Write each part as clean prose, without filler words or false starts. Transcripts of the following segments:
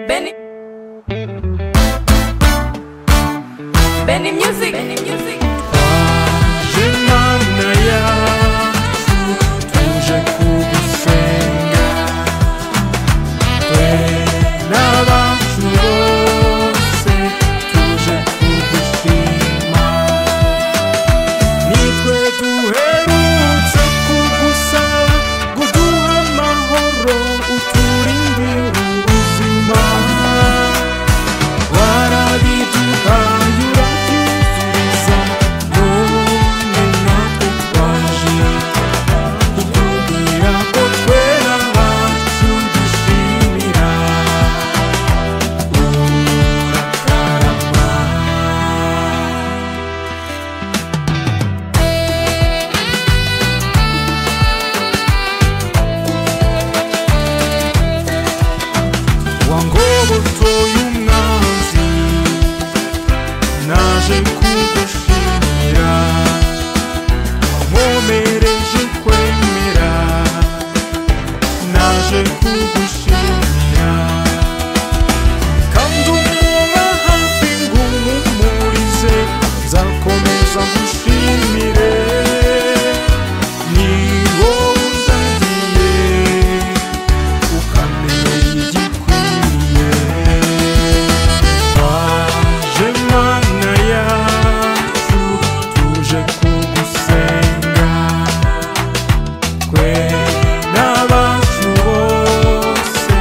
Benny Benny Music. Benny Music. Imana yacu tuje kugusenga, twe n'abacu bose tuje kugushima. Nitwe duherutse kugusaba kuduha amahoro, uturindire ubuzima. Warabiduhaye urabyuzuriza, none natwe twaje kukubwira ko twe n'abacu dushimira. Urakarama. Wangobotoye umwanzi, naje kugushimira. Wankomereje kwemera, naje kugushimira. Kandi umuba hafi ngo umpumurize, nzakomeza ngushimire. Ni wowe undagiye, ukamenya igikwiye. Twaje Mana yacu tuje kugusenga, twe n'abacu bose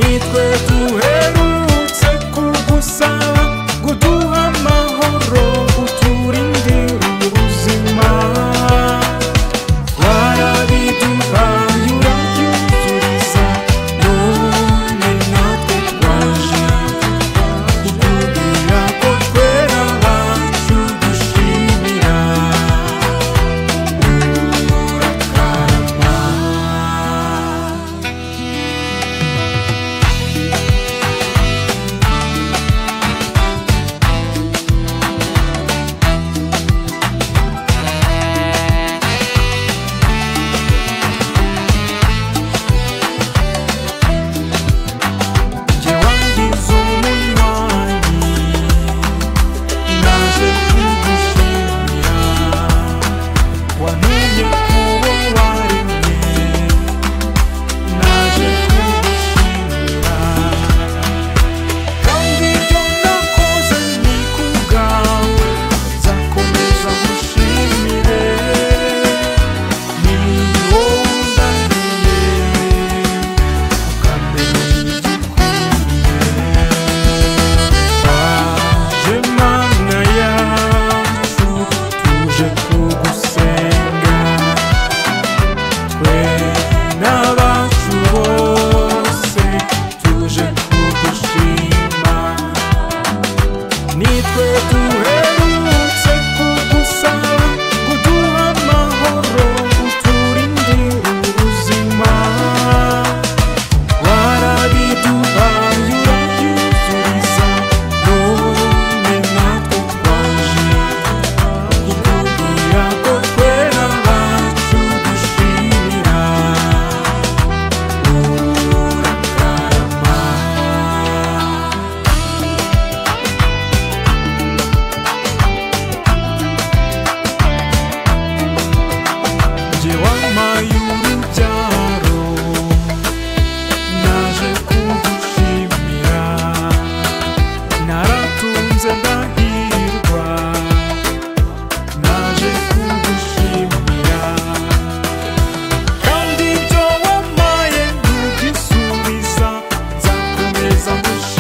Nitwe duherutse kugusaba kuduha amahoro, uturindira ubuzima. Warabiduhaye urabyuzuriza, none natwe twaje kukubwira ko twera abacu dushimira. Urakarama. Jye wangize umunywanyi, naje kugushimira. Wantumye kubo waremye, naje kugushimira. Kandi ibyo nakoze ni ku bwawe, nzakomeza ngushimire. Ni wowe undahiye, ukamenya igikwiye. Twaje Mana yacu, tuje kugusenga. Twe n'abacu bose tuje kugushima. Nitwe duherutse kugusaba kuduha amahoro, uturindira ubuzima. Warabiduhaye urabyuzuriza, none natwe twaje kukubwira ko twera abacu dushimira. Urakarama. Jye wampaye urubyaro, naje kugushimira. Naratunze ndahirwa, naje kugushimira. Kandi ibyo wampaye ntugisubiza, nzakomeza ngushimire.